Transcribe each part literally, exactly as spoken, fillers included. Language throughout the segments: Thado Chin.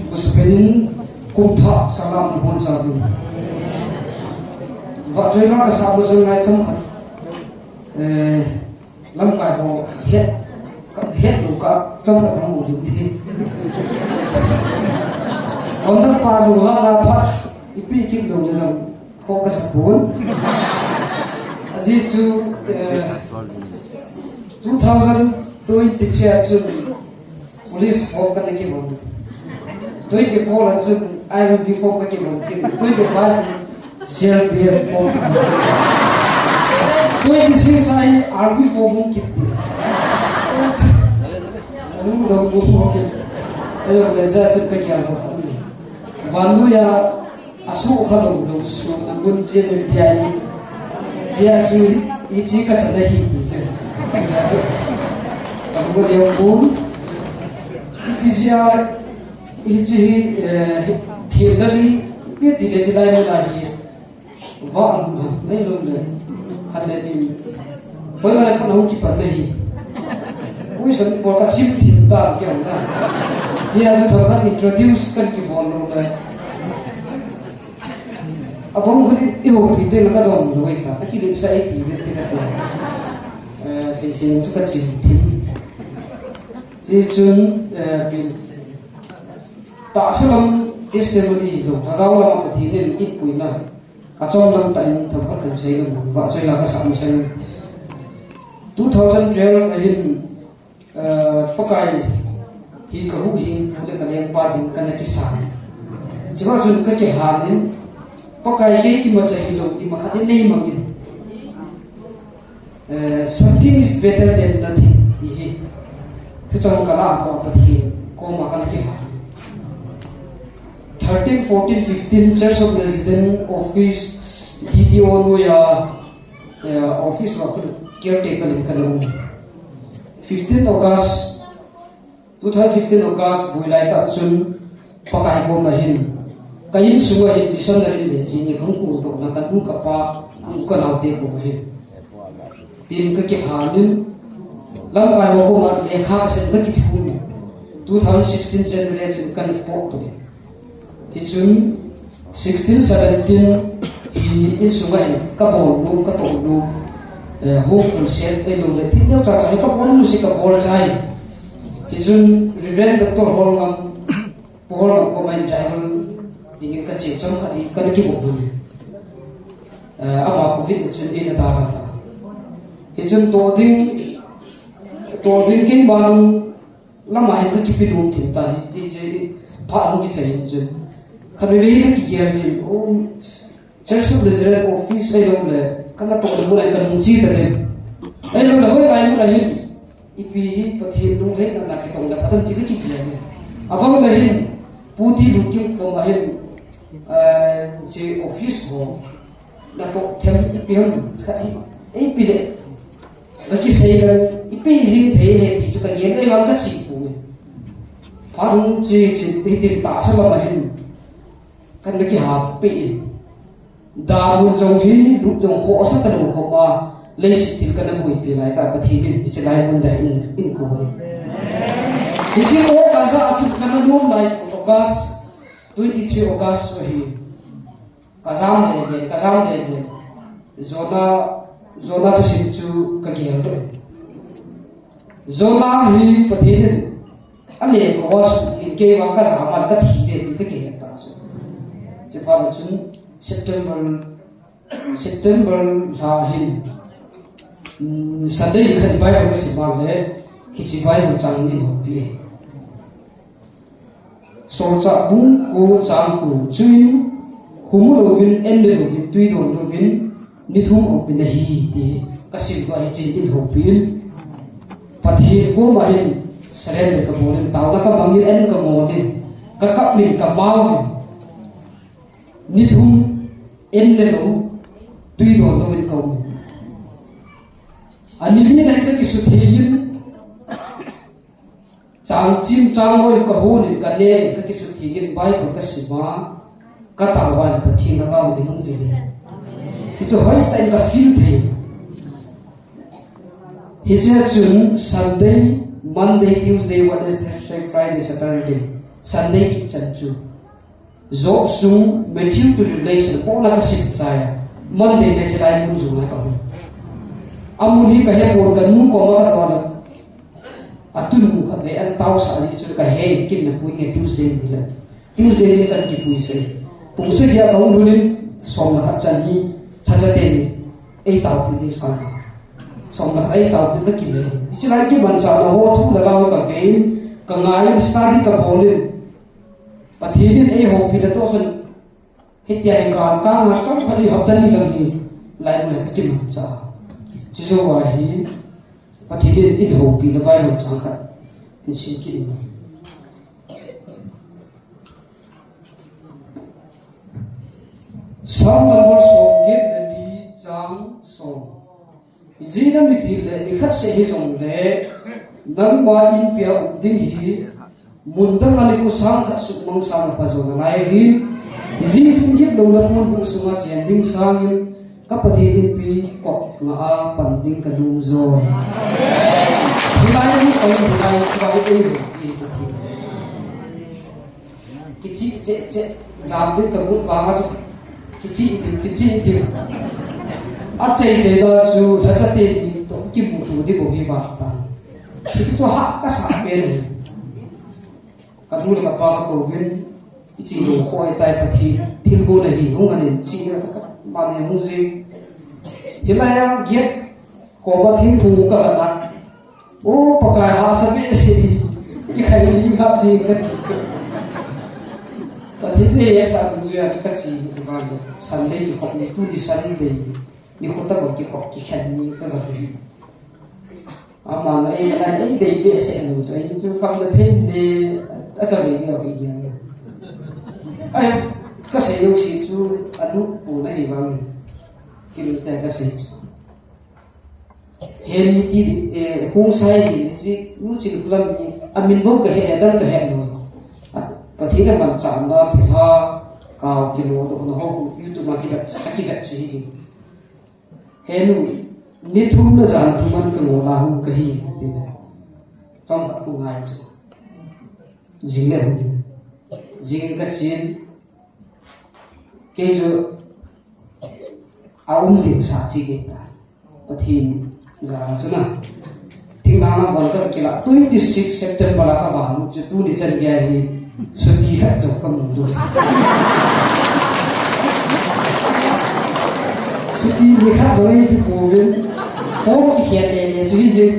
Kusapenin kumtha salam ni bon sabi. Vahchoila kasa masang ngai chomkhat. Eh, lamkai ho het, het lou ka chomkhat hung u thi. Konda pa lu ha la phat ipi kit lou le jong. Kho kasa pon. Ajeh chu, eh, two thousand twenty-three a chun police form kana kibon. Twenty-four a chun I R B form kakibon kit. Twenty-five C R P F form. Twenty-six a R B form hung kit. Anu dong bu form kit. Ayo le ja chun kakial ho. Vannoiya Asu kha lou lou su na bun je me ti ai ni. Je asu i chi ka cha na hi ti che. Ka ya. Ka bu de bun. Pi ji a i chi hi, eh, thil na li, pi ti le chi lai na hi. Va lu na, nei lou le. Khat le ni. Hoi lai pa na hu ki pa na hi. Ui san por ka chim ti ta ki an na. Je asu thor ka introduce kan ki bol lou le. Abang huni i ho pi te na ka dom lo ita. Aki lim sa i ti ve te ka te. Eh, sei sei tu ka chin ti. Chi chun, eh, pi. Tahsa lam testimony lo. Lhagao lam Pathen in i puina. Achom lam tah in themkhat kan sei lo. Vahchoila kasa masang. Two thousand twelve a hin Eh, Pakai hi ka huhhing, le ka lengpa ding kana kisan. Chua chun ka kihan in, Pakai kei imacha hilou, imakhat in nei mang in. Eh, something is better than nothing, ti hi. Thuchang ka la ko Pathen, koma kana kihan. Thirteen, fourteen, fifteen, Church of Nazarene office, D T O noiya, eh, office wa caretaker in kana um. Fifteen August, two thousand fifteen August, buai lai tah chun Pakai koma hin. Ka insunga hin missionary le chini kong ku ro na ka nu ka pa, ka u ka nau te koma hin. Tin ka kihan in, lamkai ho koma lekha ka sem ka kithum in. Two thousand sixteen January chun ka ni po tu. Hichun sixteen seventeen hi insunga hin ka bol nu, ka toh nu, eh, home crusade, eh, lo le, tin neo cha cha ka bol nu si ka bol chai. Hichun Reverend Doctor Holngam, Pu Holngam koma hin driver dingin ka che chomkhat hi ka na kibol nu. Eh, ama covid na chun in a da ka ta. Hichun to ding, to ding kin ban Lama hin ka kipe nom thim ta hi, ti, ti, pha hung kichai in chun. Kha veve hi ka kigel jin, o, Church of Nazarene office ahilou le, ka natoh le mun a hin ka nung chi ta le. Ahilou le, hoi lai mun a hin, ipi hi Pathen lunglhaina na kitong le, pha tam ti ka kigel in. Abang le hin, Pu Tilukim koma hin, eh, che office ho, natoh them ipi ham, kha hi, ipi le. Ka kisei le, ipi jing thei he ti chu ka gen le vang ka chi pu me. Pha hung chi chi hitin tahsa lama hin. Kan na kihap pe in. Da mun jong hi, lut jong ho sa ka lo ho pa. Leiset thil ka na bui pi lai ta Pathen in, hiche lai mun da in, in ko. Hiche ko ka sa a chu ka na nom lai August, twenty-three August ahi. Ka jam le le, ka jam le le. Jonah, Jonah thusim chu ka gel le. Jonah hi Pathen in a le ko wa su in kei vang ka jam a ka thi le ti ka gel ta chu. Chuphat chun September, September lha hin, mm, Sunday ni khat Bible ka sim a le, hiche Bible chang in houpi. Solchah bung ko chang ko, chuin, hum u louvin, en le louvin, tui don louvin, ni thum um pin ahi, ti ka sim uva hiche in houpi in. Pathen koma hin, surrender ka bol in, taona ka mang in, en ka ngol in, ka kap in, ka mau in. Ni thum, en le lou, tui don louvin ka um. Ani li na hin ka kisutheng in, Chang chim chang loi ka hon in ka ne in ka kisutheng in Bible ka sim a, ka tao a Pathen lhagao in hung vele. Hichu hoitah in ka feel thei. Hiche chun Sunday, Monday, Tuesday, Wednesday, Thursday, Friday, Saturday, Sunday kichan chu Job sung Matthew to Revelation pona kasim chai a. Monday le chilai mun jung a kahung. Amun hi kahepon, kanu koma kadon a. Atun mu khat ve an tao sa ni chu kahe kin na pui nge Tuesday ni la. Tuesday ni kan kipui se. Pung se dia kahung lulin som la khat chan hi thacha te ni. Ei tao pi ding kan. Som la ei tao pi ka kile. Chilai kimanchah na ho thu la lau kave. Kangai study kabolin. Pathen in eihoupi na toh chun, hitia hi kankang a chomkhat hi hapta ni lang hi, lai mun a kakimanchah. Chujou a hi, Pathen in eihoupi na Bible chang khat, hin sim kit inge. Psalm number som get le li chang som. Ijeh inem itile nikhat seh hijongle, nangma inpi a um ding hi, mun dang a nikho sang khat sukmang sang a pha jo nalai uvin. Ijeh inem itile lungdam mun hung sunga chen ding sangin, ka Pathen inpi kop nga a pan ding kalum jo. Hilai ni koi hilai koi ei ho. Kichih cheh cheh, jam ding kagot vang a chu. Kichih ding, kichih ding. Achei chei da chu, lhacha te ding toh, kimuto ding bou hi vang ta. Hichu ha kasa pen. Kanu le kapa kakouvin, ichi lo kho ai tai Pathen, thilgon ahi, hung anen chi, mane hung jing. Hilai a, giet, koma thil thu ka la. O, Pakai hahsa behseh. Kikhai ni hahsa kati. Pathen in eihetsah dungjuia chu kache uva le. Sunday kikhop ni, tuni Sunday. Nikho tobang kikhop kikhen ni kaga hi. Aman eimana eidei behseh lou chu. Ei chu kam la thei ne, acha ve ni ahi jeng. Ai, kasei lou si chu, anu pu na hi vang. Kin te kasei chu. Heni ti, eh, hung sai hi, ni si, nu chin kulam ni, amin bou kahe, adang kahe lou. A, Pathen in amanchahna, thilha, kao kilo, dohna ho, YouTube a kivet, akivet chu hi jing. Henu, ni thum le jan thum an kangol a hung kahi, ti le. Chomkhat khu ngai chu. Jing le hung. Jing kachen. Kei chu aum ding sa chi kei ta. Pathen jal a chu na. Thinglhang a von ka kila. Twenty six September a ka van chu tuni chan gei hi. Suti khat toh ka mu lou. Suti ni khat toh ei pi pouvin. Phone kikhen le le chu hi jing.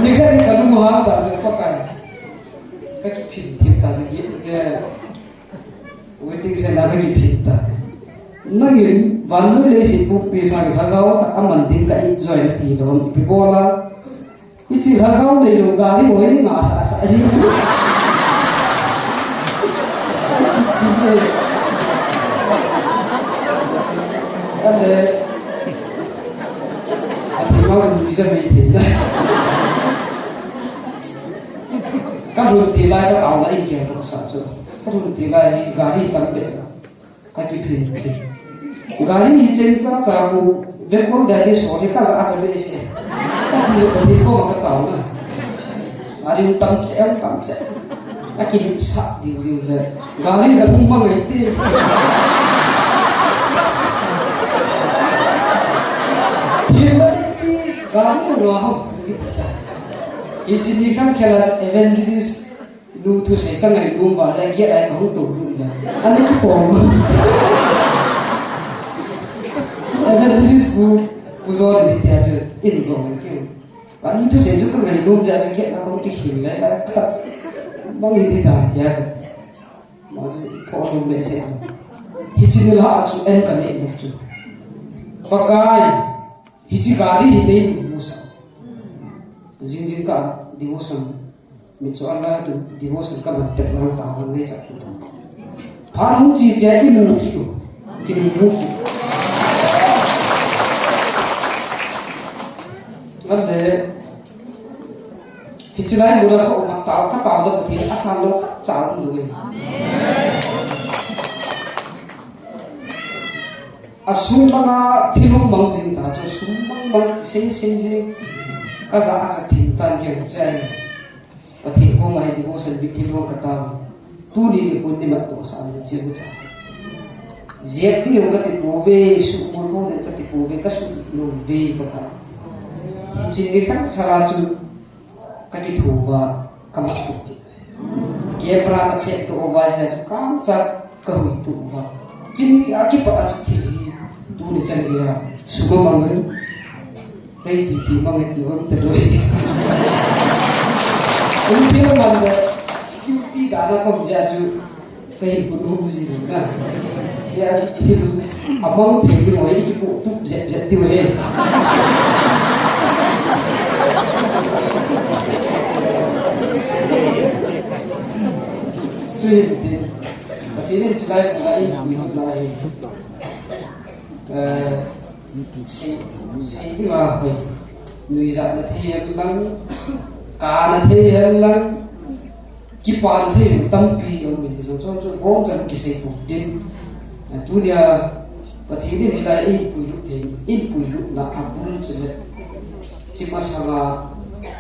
Ni khat ni ka lung hang ta chu Pakai. Ka kiphin thim ta chu ki, je, waiting shed a ka kiphin ta. Nangin, vannoi leiset pumpi sang lhagao khat aman ding ka enjoy na ti lou, ipi bol a. Hiche lhagao neilou gari hoi ni nga sa sa ji. Ale. Ati ma jin mi ja mei thin. Ka lhun ti lai ka taona in kei ro sa chu. Ka lhun ti lai ni gari tam be. Ka kiphin phin. Gari hi chen cha cha ku ve kon da ni so ni ka ja cha be se. Ka ti Pathen koma ka taona. Gari tam che, tam che. Akilhit sah diu diu le. Gari ka lhung ma ngai ti. Thil ma ti gari ka nga ho. Hiche ni khan khela evangelist nu thusei ka ngainom uva le gate a ka hung tou lut le. Ana kitong. Evangelist pu, pu John ni tia chu in bong ke. Ani thusei chu ka ngainom dia chu gate a ka hung kikhil le ka. Bang hi ti ta tia ka. Ma chu pho nom le se. Hiche ni la chu en ka ne nom chu. Pakai. Hiche gari hi nei mu sa. Jing jing ka devotion. Mi chu ala tu devotion ka ban pet lang ta ban nei cha tu ta. Pha hung chi che ki mu ki tu. Ki mu ki. Ale. Hiche lai mu la ko ma ta ka ta lo ti asa lo ka cha lo. Amen. Asung langa thil hung mang jing ta chu, sum mang mang, sei sei jing. Ka ja a cha thim tan keu chai. Pathen koma hi devotion bik thil hung ka ta. Tuni nikho ni mat to sa ni che bu cha. Jep ti hung ka ti pu ve, su mo ko den ka ti pu ve, ka su ti lo ve ka ta. Hi chin ni khan thara chu ka kithuva, ka mat tu ti. Camera ka check to uva, ja chu kam cha ka hui tu uva. Chin ni a kipa a chu thil hi, tuni chan hi a, suma mang in, kei pi pi mang in ti hon te loi. Ui pi mang in, security da na kom ja chu, Ka hin kun um ji na. Tia thil a mang thei ding ho, i kipu tup jep jep tiu he. Chu hin tin. Pathen in chulai, chulai, chulai. Eh, sei, sei ding a hoi. Nuijat na thei hen lang, ka na thei hen lang, kipa na thei hen tampi jong min jong chom chom bom chan kisei pu din. Eh, tunia Pathen in hilai ei puilut thei, ei puilut na a bul chule. Chi masanga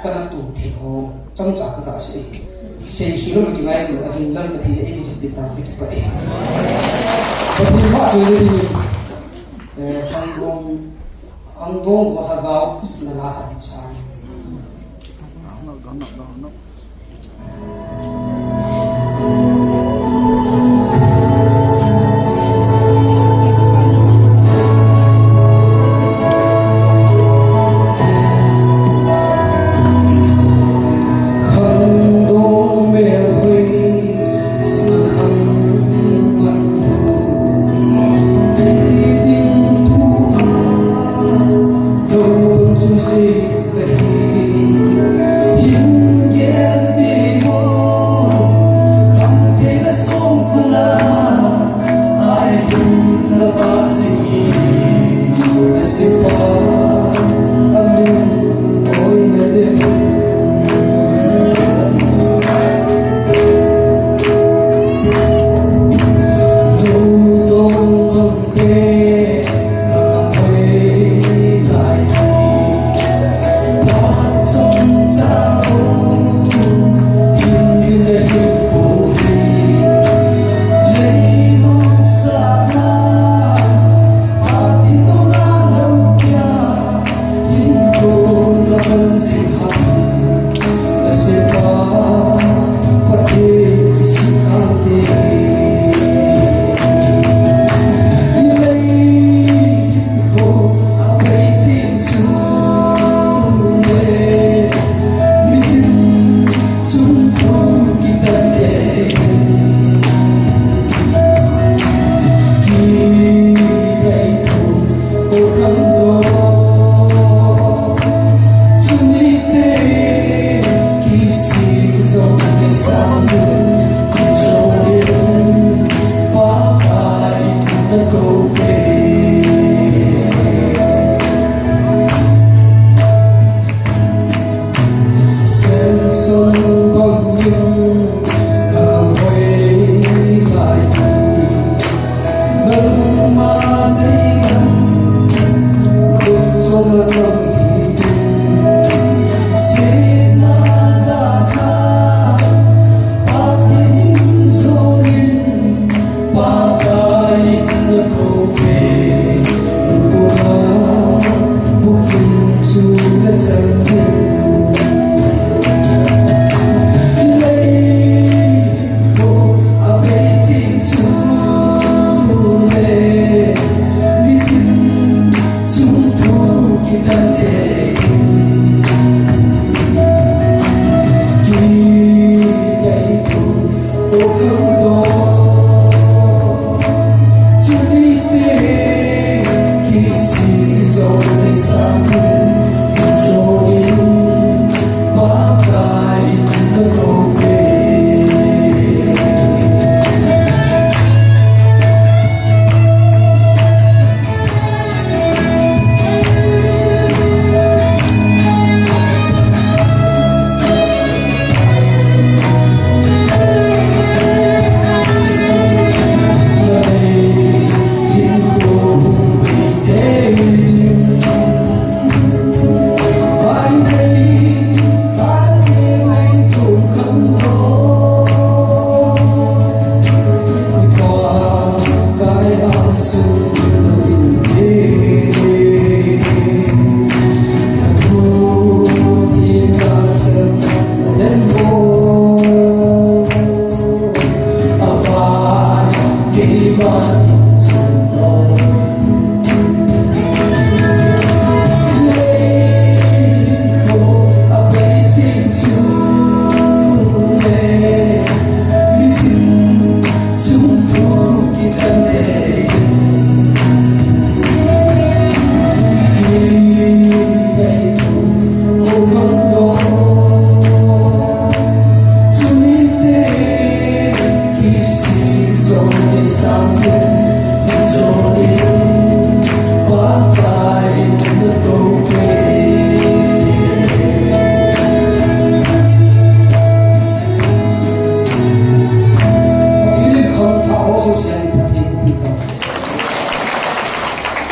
kana tu thei ho, chomcha ka ta sei. Sei hi lo ki ngai tu a hin lal Pathen ei pu pi ta ki pa e. Pathen ma chu ni. Eh, khangdong, khangdong ho ha gao na la khan sa.